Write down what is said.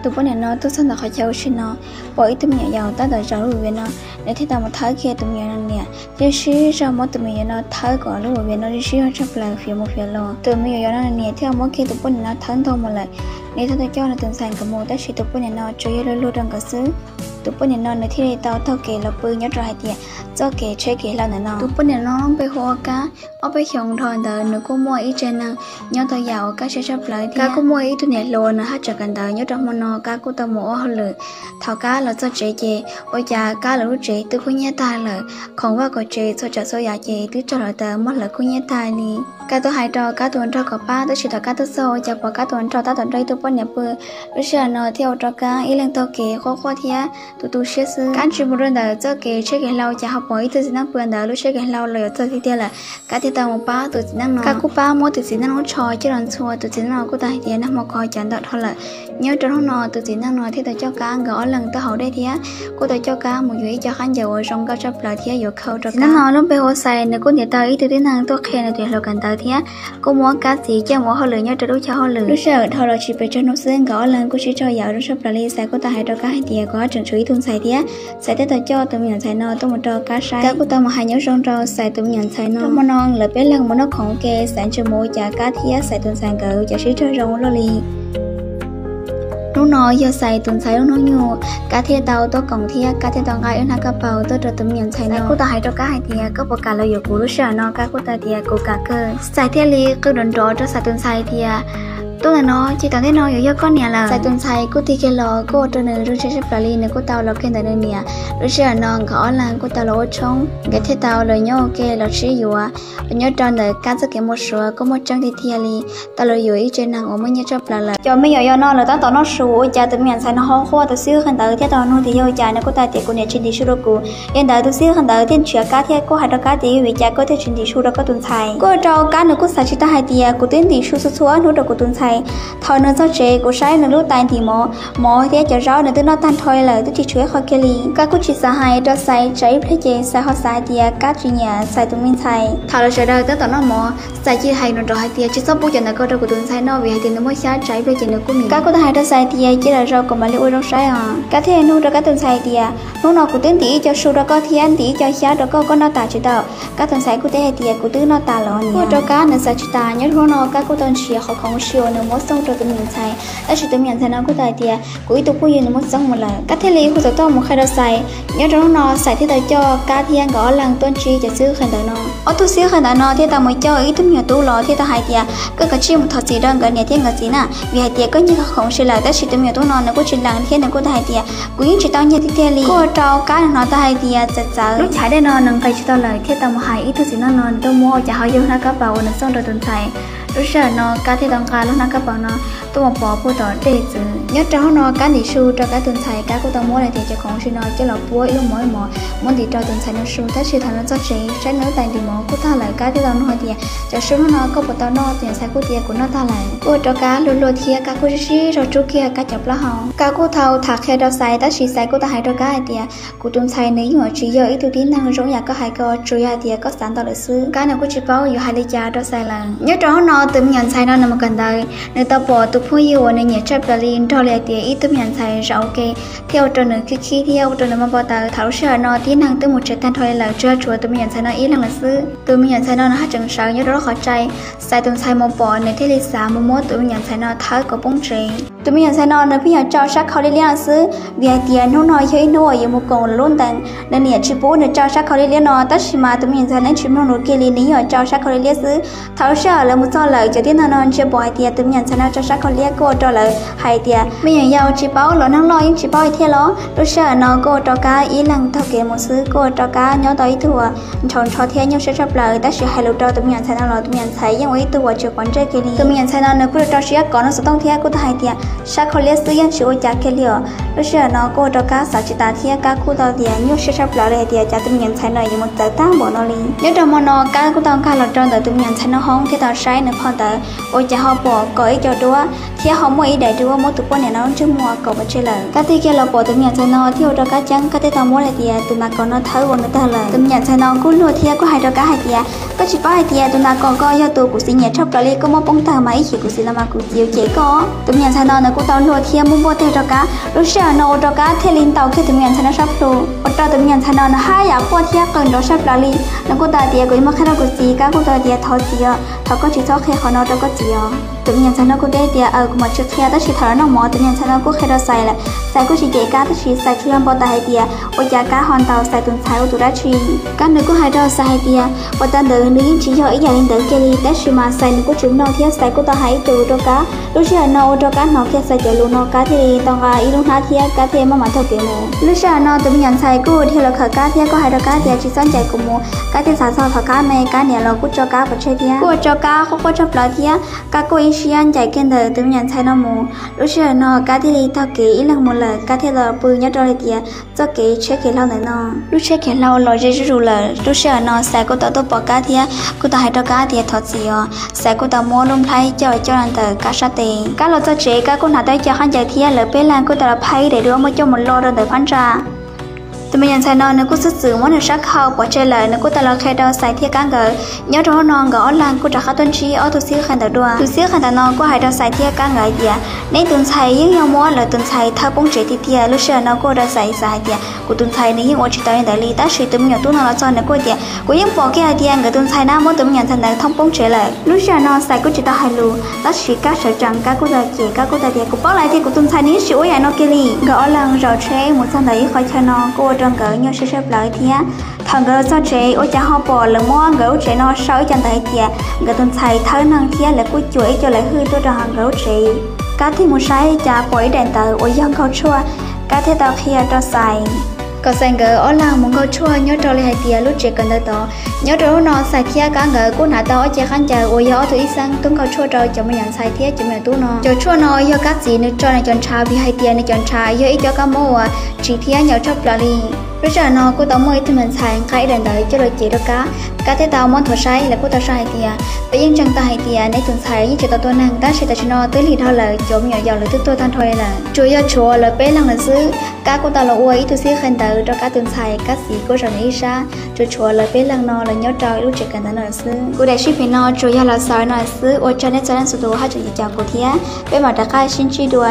Tus poj niam no tuaj txog ntawm qhov chaw ua si no, pom ib tug me nyuam yaus tab tom zaum lub viv vias no, nws thiaj tau mus thawb kiag tus me nyuam no niam, thiab sib zog muab tus me nyuam no thawb kom lub viv vias no sib zog tshaj plaws fiav mus fiav los. Tus me nyuam yaus no niam thiaj muab kiag tus poj niam no thawb ntog mus lawm. Nws thiaj tau coj nws tus ntxhais nkawd mus, tab sis tus poj niam no tsuas yog luag luag rau nkawd xwb. Tus poj niam no nws thiaj li tau taug kev los pw nyob rau hais tias txoj kev tsheb kev hlau ntawm no. Tus poj niam no lub npe hu ua Kab. Ob peb xyoos dhau ntawd nws kuj muaj ib tsev neeg nyob tau yam uas kaj siab tshaj plaws thiab. Kab kuj muaj ib tug niam hluas nws haj tseem kawm ntawv nyob rau hmo no, Kab kuj tau mus ua hauj lwm. Thaum Kab los txog tsev ces ua cas Kab lawv lub tsev twb kub hnyiab tag lawm, khoom vaj khoom tsev txhua tsav txhua yam ces twb raug lawv tas muab hlawv kub hnyiab tag li. Kab tuaj hais rau Kab tus hluas nraug kom pab, tab sis thaum Kab tuaj txog ua cas pom Kab tus hluas nraug tab tom nrog ib tug poj niam pw. Lub sij hawm no thiaj ua rau Kab ib leeg taug kev quaj quaj thiab tu tu siab xwb. Kab tsis mus rau ntawm txoj kev tsheb kev hlau cas ho pom ib tug txiv neej pw ntawd lub tsheb kev hlau los yuav txog tiag tiag lawm. Kab thiaj tau mus pab tus txiv neej no. Kab kuj pab muab tus txiv neej lub tsho coj los ntxhua, tus txiv neej no kuj tau hais tias nag hmo ko cas ntau dhau lawm. Nyob rau hnub no tus txiv neej no thiaj tau coj Kab nkawd ob leeg tuaj haus dej thiab kuj tau coj Kab mus yuav ib co khaub ncaws uas zoo nkauj tshaj plaws thiab yuav khau rau Kab. Txiv neej no lub npe hu ua Xais, nws kuj ntiav tau ib tug tib neeg tuaj qhia nws tus hluas kawm ntawv thiab kuj muab Kab txiv coj mus ua hauj lwm nyob rau lub chaw hauj lwm. Lub sij hawm dhau los tsis pes tsawg hnub xwb nkawd ob leeg kuj sib raug yam zoo tshaj plaws li. Xais kuj tau hais rau Kab hais tias kuv haj tseem tshuav ib tug ntxhais thiab. Xais thiaj tau coj tus me nyuam ntxhais no tuaj mus rau Kab saib. Kab kuj tau mus hais nyob zoo rau Xais tus me nyuam ntxhais no. Hmo no lawv peb leeg mus noj khoom ua ke, Xais ntshe mus ua cas Kab thiab Xais tus ntxhais nkawd cas sib raug zoo ua luaj li. Hnub no yog Xais tus ntxhais lub hnub nyoog, Kab thiaj tau tuaj koom thiab Kab thiaj tau nqa ib hnab kab paus tuaj rau tus me nyuam ntxhais no. Kuj tau hais rau Kab hais tias koj puas kam los yuav kuv? Lub sij hawm no Kab kuj tau tias kuv kam kawg. Xais thiaj li qw nrov nrov rau Xais tus ntxhais tias tuaj ntawm no ces tom ntej no yuav yog koj niam lawm. Xais tus ntxhais kuj tig kiag los kuj ua rau nws zoo siab tshaj plaws li, nws kuj tau los kiag ntawm nws niam. Lub sij hawm no nkawd ob leeg kuj tau los ua tshoob, nkawd thiaj tau los nyob ua ke los sib yuav. Nyob rau ntawm Kab txoj kev mus suav kuj muaj tseeb tiag tiag li, tau los yuav ib tsev neeg uas muaj nyiaj tshaj plaws lawm. Cov me nyuam yaus no lawv tab tom noj su ua cas tus me nyuam ntxhais no ho quaj tus xib hwb qhia ntawd thiab tau nug tias yog ua cas, nws kuj tau tias kuv niam tsis ntim su rau kuv. Yog ntawd tus xib hwb qhia ntawd thiaj nrhiav Kab thiab kuj hais rau Kab tias yog vim cas koj thiaj tsis ntim su rau koj tus ntxhais. Kuj ua rau Kab nws kuj xav tsis tag hais tias kuv twb ntim su txhua txhua hnub rau kuv tus ntxhais. Thaum nws txog tsev kuv saib nws lub tais ntim mov, mov thiab cov zaub nws twb noj tag nrho li lawm, twb tsis tshuav ib qho kiag li. Kab kuj tsis xav hais rau Xais, tsam ib pliag ces Xais ho xav hais tias Kab tsis nyiam Xais tus me ntxhais. Thaum lawv sawv daws tab tom noj mov, Xais cia li hais nrov nrov hais tias tsis txhob pub cov ntawd ko rau kuv tus ntxhais noj vim hais tias nws muaj xyab, tsam ib pliag ces nws kuj mis. Kab kuj tau hais rau Xais tias cia los zaum kuv mam li ua zoo saib os. Kab thiaj nug rau Kab tus ntxhais tias hnub no kuv twb ntim ib co su rau koj thiab ntim ib co xyab rau koj, koj noj tas tsis tau? Kab tus ntxhais kuj teb hais tias kuv twb noj tas los. Kuj ua rau Kab nws xav tsis tas, nyob rau hnub no Kab kuj tau nrhiav qhov khoom ua si uas nws muab xeeb rau tus me nyuam ntxhais, tab sis tus me nyuam ntxhais no kuj tau hais tias kuv ib tug phooj ywg nws muab xeeb mus lawm. Kab thiaj li hu xov tooj mus qhia rau Xais. Nyob rau hnub no Xais thiaj tau coj Kab thiab nkawd ob leeg tuaj ntsib cov xib hwb qhia ntawv no. Ob tug xib hwb qhia ntawv no thiaj tau mus coj ib tug me nyuam tub los thiaj tau hais tias koj kav tsij mus thov txim rau nkawd niam thiab nkawd txiv na, vim hais tias koj nyiag qhov khoom ua si lawm, tab sis tus me nyuam tub no nws kuj tsis lees thiab nws kuj tau hais tias kuv yeej tsis tau nyiag tiag tiag li. Kuj ua rau Kab nws hnov tau hais tias txawv txawv, lub caij dej no nws nqis tsis tau lawm thiaj tau mus hais ib tug txiv neej no nws tuaj muab ua cas ho yog hnab kab paus uas nws xeeb rau tus ntxhais. Lub sij hawm no Kab thiaj tau nqa lub hnab kab paus no tuaj mus pov puag tom dej txwv. Nyob rau hnub no Kab ntim su rau Kab tus ntxhais, Kab kuj tau muab lawv tias cov khoom ua si no coj los puab ib lub mov ib lub mov muab ntim rau tus ntxhais no su, tab sis thaum nws txog tsev saib nws lub tais ntim mov kuj tag lawm, Kab thiaj tau nug hais tias cov su hnub no koj puas tau noj? Tus ntxhais kuj tias kuv noj tag lawm. Kuj ua rau Kab luag luag thiab Kab kuj sib sib zog rub kiag Kab cov plaub hau. Kab kuj tau tham qhia rau Xais, tab sis Xais kuj tau hais rau Kab hais tias kuv tus ntxhais nws yeej yuav tsis yog ib tug tib neeg zoo yam koj hais ko, tsuas yog hais tias koj xav ntau lawm xwb. Kab nws kuj tsis paub yuav hais li cas rau Xais lawm. Nyob rau hnub no tus me nyuam ntxhais no nws mus kawm ntawv, nws tau pom tus phooj ywg uas nws nyiam tshaj plaws li nrog li hais tias ib tug me nyuam ntxhais zaum ua ke, thiaj ua rau nws khib khib thiab ua rau nws npau taws. Thaum lub sij hawm no tib neeg twb mus tsev tag nrho li lawm, tsuas yog tshuav tus me nyuam ntxhais no ib leeg lawm xwb. Tus me nyuam ntxhais no nws haj tseem sawv nyob rau lub qhov tsev. Xais tus ntxhais mus pom nws thiaj li xav mus muab tus me nyuam ntxhais no thawb kom poob tsev. Tus me nyuam ntxhais no nws pheej yuav tsau sab khau liab liab no xwb, vim hais tias hnub no yog ib hnub uas yuav mus koom lawv lub ntees. Nws niam tsis pub nws tsau sab khau liab liab no, tab sis mas tus me nyuam ntxhais nws tsis mloog lus kiag li, nws yeej yuav tsau sab khau liab liab xwb. Thaum lub sij hawm lawv mus txog lawm, cov tib neeg no ntsia pom hais tias tus me nyuam ntxhais no tsau sab khau liab kuj ua rau lawv hais tias me nyuam yaus tsis paub los neeg loj yeej tsis paub li thiab los. Lub sij hawm no kuj ua rau Kab ib leeg taug kev mus xwb, kuj ua rau Kab nyob tau ib tug uas ntshaus ntsho thiab nyuaj siab tshaj plaws, tab sis hais lus rau tus me nyuam ntxhais no los tus me nyuam ntxhais yeej ua ib tug uas tsis quav ntsej kiag li. Tus me nyuam ntxhais no nws kuj rau siab kov nws xov tooj thiab kuj tau hais tias sab khau liab xwb yeej tsis ua cas kiag li os. Lub sij hawm no kuj ua rau Kab xav tsis tas thiab Kab kuj tau tias nyuaj siab tshaj plaws li hais tias cas tus me nyuam ntxhais no yuav mus txawv tag npaum no li. Nyob rau hmo no Kab kuj tau nkag los rau ntawm tus me nyuam ntxhais no hoob thiab tau saib nws Qhov ntawd ua cas ho pom kom ib co duab thiab ho muaj ib daim duab muab tus poj niam no lub ntsej muag kom pov tseg lawm. Kab tig kiag los pom tus me nyuam ntxhais no thiab ua rau Kab ceeb, Kab thiaj tau muab hais tias tus nas kos no thawb ua nws tag lawm. Tus me nyuam ntxhais no kuj luag thiab kuj hais rau Kab hais tias, koj tsis paub hais tias tus nas kos ko yog tus kuv txiv nyiam tshaj plaws li, koj muab poob tag mas ib chim kuv txiv los mas kuv txiv yuav cem koj. Tus me nyuam ntxhais no nws kuj tau luag thiab muab npuaj teg rau Kab. Lub sij hawm no ua rau Kab thiaj li ntaus kiag tus me nyuam ntxhais no sab plhu, ua rau tus me nyuam ntxhais no nws haj yam quaj thiab qw nrov saj plaws li. Nws kuj tau hais tias kuv yuav muab qhia rau kuv txiv. Kab kuj tau hais tias thov txiv os, thov koj tsis txhob qhia qhov no rau koj txiv os. Tus me nyuam ntxhais no kuj teb tias aws, kuv mam tsis qhia. Tab sis thaum no noj mov tus me nyuam ntxhais no kuj qhia rau Xais lawm. Xais kuj tsis cem Kab, tab sis Xais tsuas yog npau taws hais tias ua cas Kab ho ntaus Xais tus ntxhais ua tus dab tsi. Kab nws kuj hais rau Xais hais tias ua tau ntawd nws yeej tsis yog ib yam li ntawd kiag li, tab sis mas Xais nws kuj tsis mloog thiab Xais kuj tau hais ib tus rau Kab. Lub sij hawm no ua rau Kab hnov kiag Xais cov lus no Kab thiaj li tau nqa ib lub hnab thiab Kab thiaj maj mam taug kev mus. Lub sij hawm no tus me nyuam ntxhais kuj dhia los khawm Kab thiab kuj hais rau Kab tias tsis txhob ncaim kuv mus. Kab thiaj xav txog thov Kab me, Kab niam los kuj tso Kab pov tseg thiab kuj ua rau Kab quaj quaj tshaj plaws thiab Kab kuj ib siab ncaim kiag ntawm tus me nyuam ntxhais no mus. Lub sij hawm no Kab thiaj li taug kev ib leeg mus lawm, Kab thiaj los pw nyob rau hais tias txoj kev tsheb khiav hlau ntawm no. Lub tsheb khiav hlau los ze zuj zus lawm. Lub sij hawm no Xais kuj tau tuaj pom Kab thiab kuj tau hais rau Kab tias thov txim os. Xais kuj tau muab lub nplhaib coj coj los ntawm Kab sab tes. Kab los txog tsev Kab kuj hnav tau ib co khaub ncaws thiab lawv peb leeg kuj tau los phab ib daim duab muab coj mus lo rau ntawm phab ntsa. Tus me nyuam ntxhais no nws kuj xub txwm muab nws sab khau pov tseg lawm, nws kuj tau los qhia rau Xais thiab Kab nkawd. Nyob rau hnub no nkawd ob leeg kuj rov qab tuaj ntsib ob tug xib hwb qhia ntawv dua. Tus xib hwb qhia ntawv no kuj hais rau Xais thiab Kab nkawd hais tias neb tus ntxhais yeej yog muab lawv tus ntxhais thawb poob tsev tiag tiag. Lub sij hawm no kuj ua rau Xais xav hais tias kuv tus ntxhais nws yeej ua tsis tau li ntawd li, tab sis tus me nyuam tub no los txog nws kuj tias kuv yeej pom kiag hais tias nkawd tus ntxhais na muab tus me nyuam ntxhais ntawd thoob poob tsev lawm. Lub sij hawm no Xais kuj tsis tau hais lus, tab sis Kab sawv tsees Kab kuj tau cem, Kab kuj tau tias kuv paub lawm tias kuv tus ntxhais nws yeej tsis ua yam no kiag li. Nkawd ob leeg zaum tsheb mus txog ntawm ib qhov chaw no kuj ua rau nkawd nyuaj siab sab plaws thiab. Thaum nkawd los txog tsev ua cas ho pom lawv muab nkawd lub tsev no sau ib co ntawv hais tias nkawd tus ntxhais thawb neeg thiab lawv kuj cuam ib co lawv hwj tuaj rau hauv nkawd lub tsev. Kab tig mus saib cas pom ib daim ntawv uas yog nkaug tshuaj, Kab thiaj tau qhia rau Xais kom Xais nkawd ob leeg mus nkaug tshuaj nyob rau li hais tias lub tsev kawm ntawv tod. Nyob rau hnub no Xais thiab Kab nkawd kuj hnav tau ob ce khaub ncaws uas yog ob tug ib xeeb tub nkaug tshuaj rau cov me nyuam ntxhais thiab cov me nyuam tub no. Cov tshuaj no yog Kab txiv nws tso nws cov ntshav vim hais tias nws cov ntshav yog ib co kab mob uas tsiv thiab nyaum tshaj plaws li. Lub sij hawm no kuj tau muaj ib tug me ntxhais nqa ib daim ntawv coj los cev rau Kab, Kab thiaj tau muab nthuav saib, lawv kuj tau sau hais tias peb yeej ntseeg tau hais tias neb tus ntxhais yeej tsis tau tua neeg, tab sis tam sim no twb lig dhau lawm, cov me nyuam yaus lawv twb tuag tag nrho li lawm, tsuas yog tshuav lawv peb leeg lawm xwb. Kab kuj tau los ua ib tug xib hwb qhia ntawv rau Kab tus ntxhais, Kab txiv kuj zaum nws ib sab, tsuas tshuav lawv peb leeg no los nyob rau lub tsev kawm ntawv no lawm xwb. Kuv daim sij phem no tsuas yog los xaus no lawm xwb, ua tsaug nej txhua leej txhua tus haj tseem caum kuv thiab peb mam rov qab sib ntsib dua.